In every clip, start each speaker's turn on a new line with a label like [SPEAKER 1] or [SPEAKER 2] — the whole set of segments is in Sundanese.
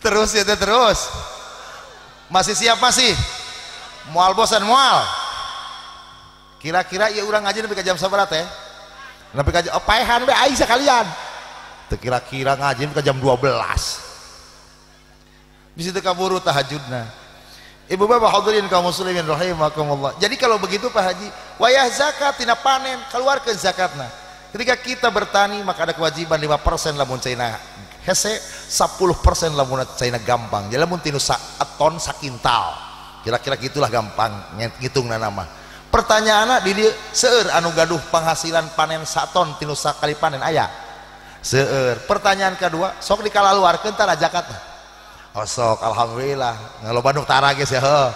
[SPEAKER 1] Terus ya terus. Masih siap masih? Moal bosan moal. Kira-kira ya urang ngaji nepi ka jam sabaraha teh? Nepi ka oh, paehan we aing sakalian. Teu kira-kira ngaji nepi ka jam 12. Bisa teu kaburu tahajudna. Ibu bapak hadirin kaum muslimin rahimakumullah. Jadi kalau begitu Pak Haji, wayah zakat tina panen, keluarkan zakatna. Ketika kita bertani maka ada kewajiban 5% lamun caina hese, 10% lamun caina gampang. Jadi lamun tinu ton sakintal. Kira-kira gitulah gampang ngitungna nama. Pertanyaanna di dieu seueur anu gaduh penghasilan panen saton tinu sakali panen aya. Seueur. Pertanyaan kedua, sok dikalaluarkeun tara zakatna. Oh sok, alhamdulillah. Ngaloba nu tara geus ya heuh.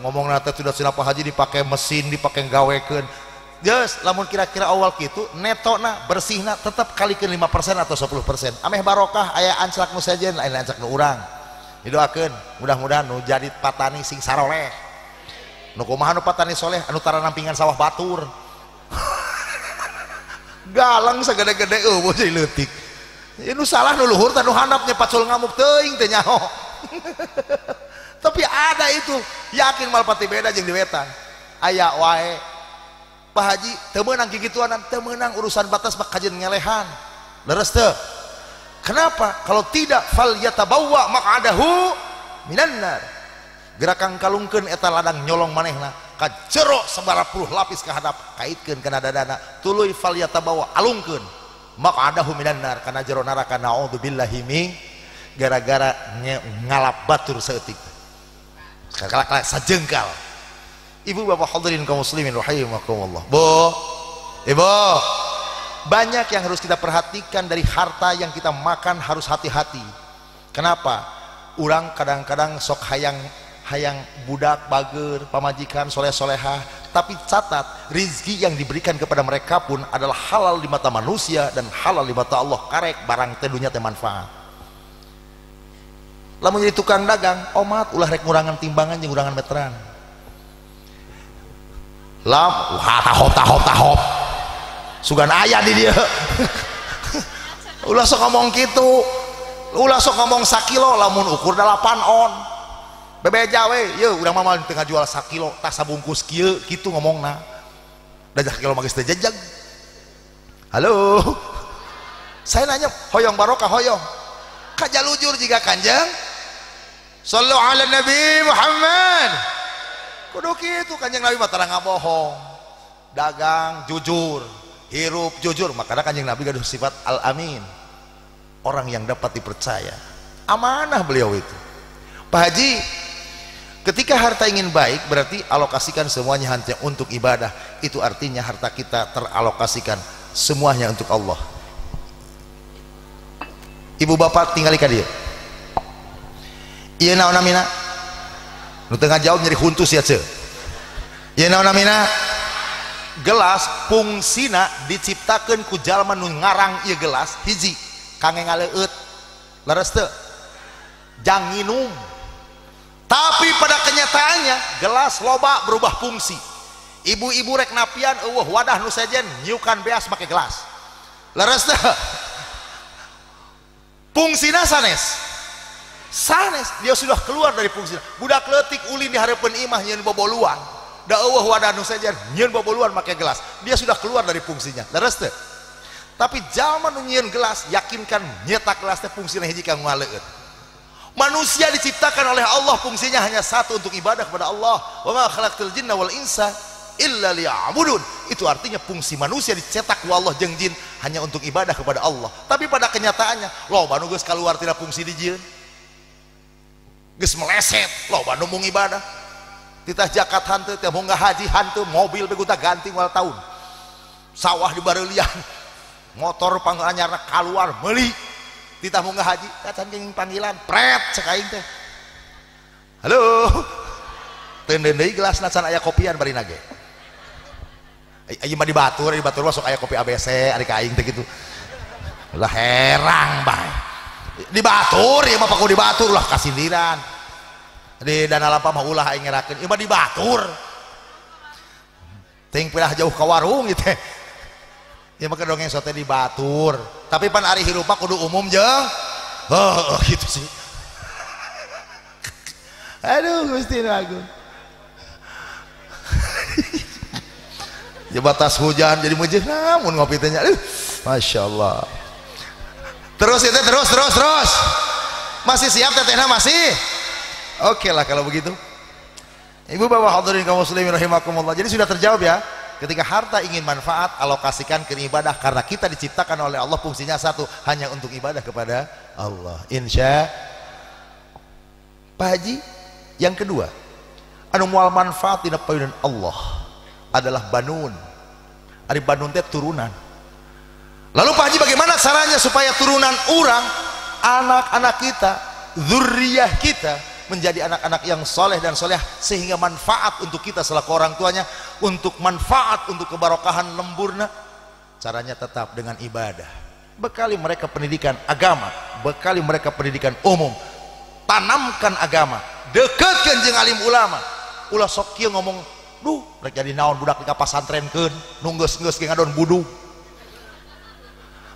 [SPEAKER 1] Ngomongna teh sudah cenah Pak Haji dipake mesin, dipake gawekeun. Geus, lamun kira-kira awal kitu netona bersihna tetep kalikeun 5% atau 10%. Ameh barokah aya anclak nu sejen, aya anclak nu urang. Didoakeun, mudah-mudahan nu jadi patani sing saroleh. Nu kumaha nu patani soleh anu tara nampingan sawah batur. Galang sagede-gede eueuh jadi leutik. Nu salah nu luhur teh nu handap nya pacul ngamuk teuing teh nyaho. Tapi ada itu, yakin malpati beda jeung di wetan. Aya wae. Pak Haji teu meunang kikituanan, teu meunang urusan batas mah kajeun ngelehan. Leres teu? Kenapa? Kalau tidak fal yatabawwa maq'adahu minan nar. Gerakan kalungkeun eta ladang nyolong manehna ka jero sabaraha puluh lapis ka hadap, kaitkeun kana dadana, tuluy fal yatabawwa alungkeun maq'adahu minan nar kana jero neraka, naudzubillahi min, gara-gara ngalap batur saeutik. Sakalak sajengkal. Ibu bapak hadirin kaum muslimin rahimakumullah. Bu, ibu, banyak yang harus kita perhatikan dari harta yang kita makan, harus hati-hati. Kenapa? Urang kadang-kadang sok hayang budak bager, pamajikan soleh-solehah, tapi catat rizki yang diberikan kepada mereka pun adalah halal di mata manusia dan halal di mata Allah. Karek barang teh dunya teh manfaat. Lamun jadi tukang dagang, omat ulah rek ngurangan timbangan jeung ngurangan meteran. Lam, wah tahop tahop tahop. Sugan aya di dia. Ulah sok ngomong kitu. Ulah sok ngomong sakilo lamun ukur 8 on. Bebeja we, yeuh urang mah teu ngajual sakilo, tah sabungkus kieu kitu ngomongna. Da sakilo mah geus teu jejeg. Halo. Saya nanya, hoyong barokah hoyong. Kajalujur jiga Kanjeng. Sallu ala Nabi Muhammad. Kudu kitu Kanjeng Nabi mah tara ngabohong. Dagang jujur, hirup jujur, makanya Kanjeng Nabi gaduh sifat al-amin. Orang yang dapat dipercaya. Amanah beliau itu. Pak Haji, ketika harta ingin baik berarti alokasikan semuanya hanya untuk ibadah. Itu artinya harta kita teralokasikan semuanya untuk Allah. Ibu bapak tinggalkan dia. Ieu naon namina? Nu teu ngajawab nyeri huntus ya ceu. Ieu naon namina? Gelas fungsina diciptakeun ku jalma nu ngarang ieu gelas hiji kangge ngaleueut. Leres teu? Jang nginum. Tapi pada kenyataannya gelas loba berubah fungsi. Ibu-ibu rek napian eueuh wadah nu sejen nyiukan beas make gelas. Leres teu? Fungsina sanes. Sanes, dia sudah keluar dari fungsina. Budak leutik ulin di hareupeun imah nyieun boboluan. Da eueuh wadah nu sejen nyieun boboluan make gelas. Dia sudah keluar dari fungsinya. Leres teu? Tapi jalma nu nyieun gelas, yakinkan nyetak gelas teh fungsina hiji kanggo ngaleueut. Manusia diciptakan oleh Allah fungsinya hanya satu, untuk ibadah kepada Allah. Wa ma khalaqtul jinna wal insa illa liya'budun. Itu artinya fungsi manusia dicetak ku Allah jeung jin hanya untuk ibadah kepada Allah. Tapi pada kenyataannya loba nu geus kaluar tina fungsi dijieun. Geus meleset, loba nu mung ibadah. Titah zakat hanteu, teh munggah haji hanteu, mobil be ganti moal taun. Sawah dibareulian, motor panganyarna kaluar meuli. Titah munggah haji, kacan kenging panggilan, pret cek aing teh. Halo. Teu deui gelasna can aya kopian bari nage. Ieu mah di batur masuk aya kopi ABC ari ka aing teh kitu. Ulah herang bae. Di batur ieu mah paku di batur lah kasindiran. Di dana lampa mah ulah aing ngerakeun. Ieu mah di batur. Teuing pindah jauh ka warung ieu teh. Ieu mah dongeng sote di batur. Tapi pan ari hirup mah kudu umum jeung heuh gitu sih. Aduh Gusti nu agung. Batas hujan jadi meujeun namun ngopi teh nya. Aduh, Masya Allah. Terus itu terus terus terus. Masih siap tetehna masih? Oke lah kalau begitu. Ibu bapak hadirin kaum muslimin rahimakumullah. Jadi sudah terjawab ya. Ketika harta ingin manfaat, alokasikan ke ibadah, karena kita diciptakan oleh Allah fungsinya satu, hanya untuk ibadah kepada Allah. Insya Pak Haji, yang kedua, anu mual manfaat dina payunan Allah adalah banun. Ari banun teh turunan. Lalu Pak Haji bagaimana caranya supaya turunan orang, anak-anak kita, zuriyah kita menjadi anak-anak yang soleh dan soleh, sehingga manfaat untuk kita selaku orang tuanya, untuk manfaat untuk kebarokahan lemburna? Caranya tetap dengan ibadah. Bekali mereka pendidikan agama, bekali mereka pendidikan umum, tanamkan agama, dekatkan jeung alim ulama. Ulah sok kieu ngomong, duh rek jadi naon budak di pasantrenkeun, nu geus-geus ge ngadon budug.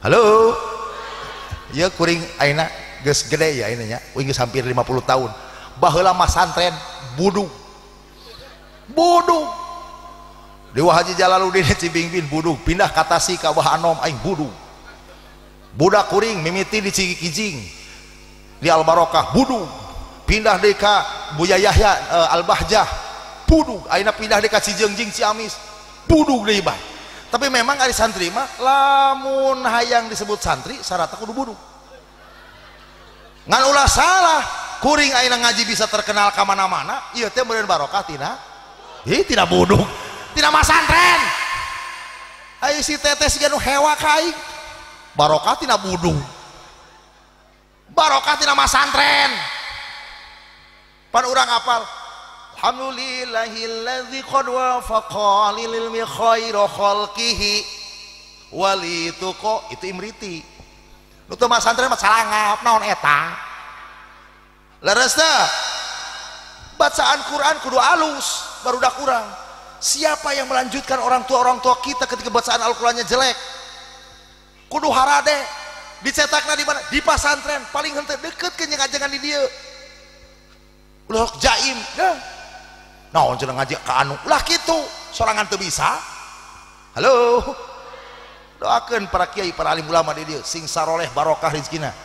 [SPEAKER 1] Halo, ya kuring ayeuna geus gede ya ayeuna nya, uing geus hampir 50 tahun. Baheula mah santren budug. Budug. Dewa Haji Jalaluddin Cibingbin budug, pindah ka Tasik ka Abah Anom aing budug. Budak kuring mimiti di Cikijing di Al Barokah budug. Pindah deui ka Buya Yahya Al Bahjah budug. Ayeuna pindah deui ka Cijeungjing Ciamis budug deui bae. Tapi memang ari santri mah lamun hayang disebut santri syaratna kudu budug. Ngan ulah salah, kuring ayeuna ngaji bisa terkenal ka mana-mana, ieu teh meureun barokah tina ih tina budug, tina masantren. Ayo si teteh siga nu hewa ka aing. Barokah tina budug. Barokah tina masantren. Pan urang apal alhamdulillahilladzi qad wafaqa lil ilmi khaira khalqihi walituqa, itu imriti. Nu teu masantren mah calangap naon eta. Leres teh? Bacaan Quran kudu alus, barudak urang. Siapa yang melanjutkan orang tua kita ketika bacaan Al-Qur'annya jelek? Kudu harade. Dicetakna di mana? Di pasantren, paling henteu deket ke jeung ajengan di dieu. Ulah jaim, dah. Naon cenah ngaji ka anu? Ulah kitu, sorangan teu bisa. Halo. Doakeun para kiai, para alim ulama di dieu sing saroleh barokah rezekina.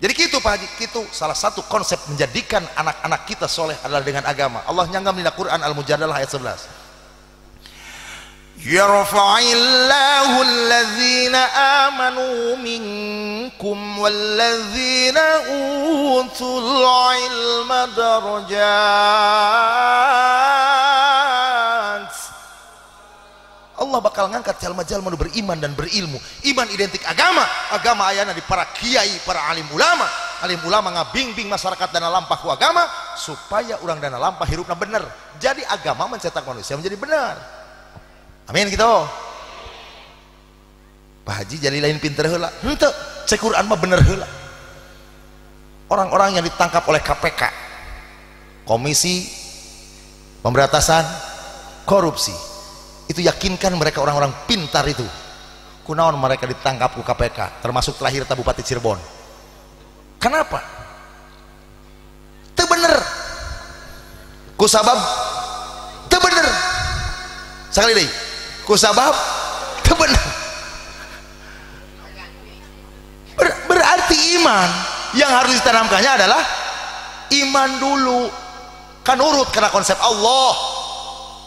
[SPEAKER 1] Jadi gitu Pak Haji, gitu salah satu konsep menjadikan anak-anak kita soleh adalah dengan agama. Allah nyanggam di Quran Al-Mujadalah ayat 11. Yarfa'illahu allazina amanu minkum wallazina utul ilma darajat. Allah bakal ngangkat jalma-jalma nu beriman dan berilmu. Iman identik agama, agama ayana di para kiai, para alim ulama. Alim ulama ngabingbing masyarakat dana lampah ku agama supaya urang dana lampah hirupna bener. Jadi agama mencetak manusia menjadi benar. Amin gitu. Pak Haji jadi lain pinter heula. Henteu, cek Quran mah bener heula. Orang-orang yang ditangkap oleh KPK, Komisi Pemberantasan Korupsi, itu yakinkan mereka orang-orang pintar itu. Kunaon mereka ditangkap ku KPK, termasuk terakhir Bupati Cirebon. Kenapa? Teu bener. Kusabab teu bener. Sekali deui. Kusabab teu bener. Berarti iman yang harus ditanamkannya adalah iman dulu. Kan urut karena konsep Allah.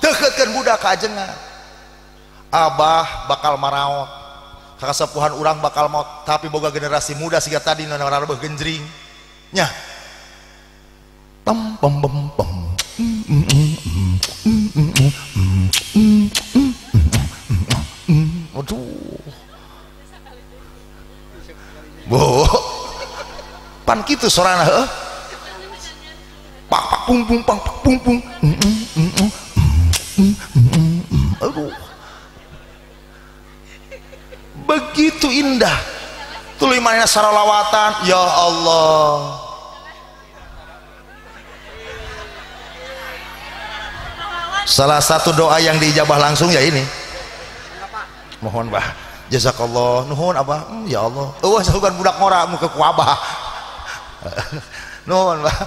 [SPEAKER 1] Deketkeun budak ka ajengan. Abah bakal maraot, kasepuhan urang bakal maot, tapi boga generasi muda siga tadi nu rebeuh genjring nya. Pem pem pem pem. Aduh. Bo. Pan kitu sorana heuh. Pak pak pung pung pang pak pung pung. Aduh. Begitu indah. Tuluy manehna saralawatan, ya Allah. Salah satu doa yang diijabah langsung ya ini. Mohon bah, jazakallah, nuhun abah, ya Allah. Eueuh sahugan budak ngora muka ku abah. Nuhun bah.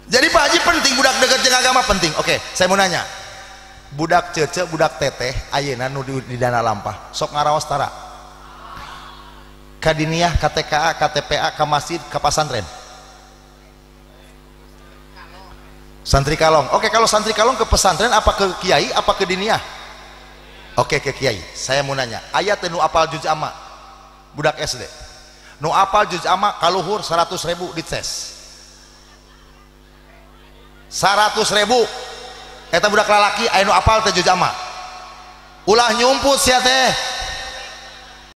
[SPEAKER 1] Jadi Pak Haji penting budak deket jeung agama penting. Oke, saya mau nanya. Budak cece, budak teteh ayeuna nu di dana lampah sok ngaraos tara? Ka diniyah, ka TKA, ka TPA, ka masjid, ka pasantren. Santri kalong. Oke, kalau santri kalong ke pesantren apa ke kiai apa ke diniyah? Oke, ke kiai. Saya mau nanya, aya teu nu apal juz amma? Budak SD. Nu apal juz amma kaluhur 100.000 dites. 100.000. Eta budak lalaki aya nu apal teh juz amma. Ulah nyumput sia teh.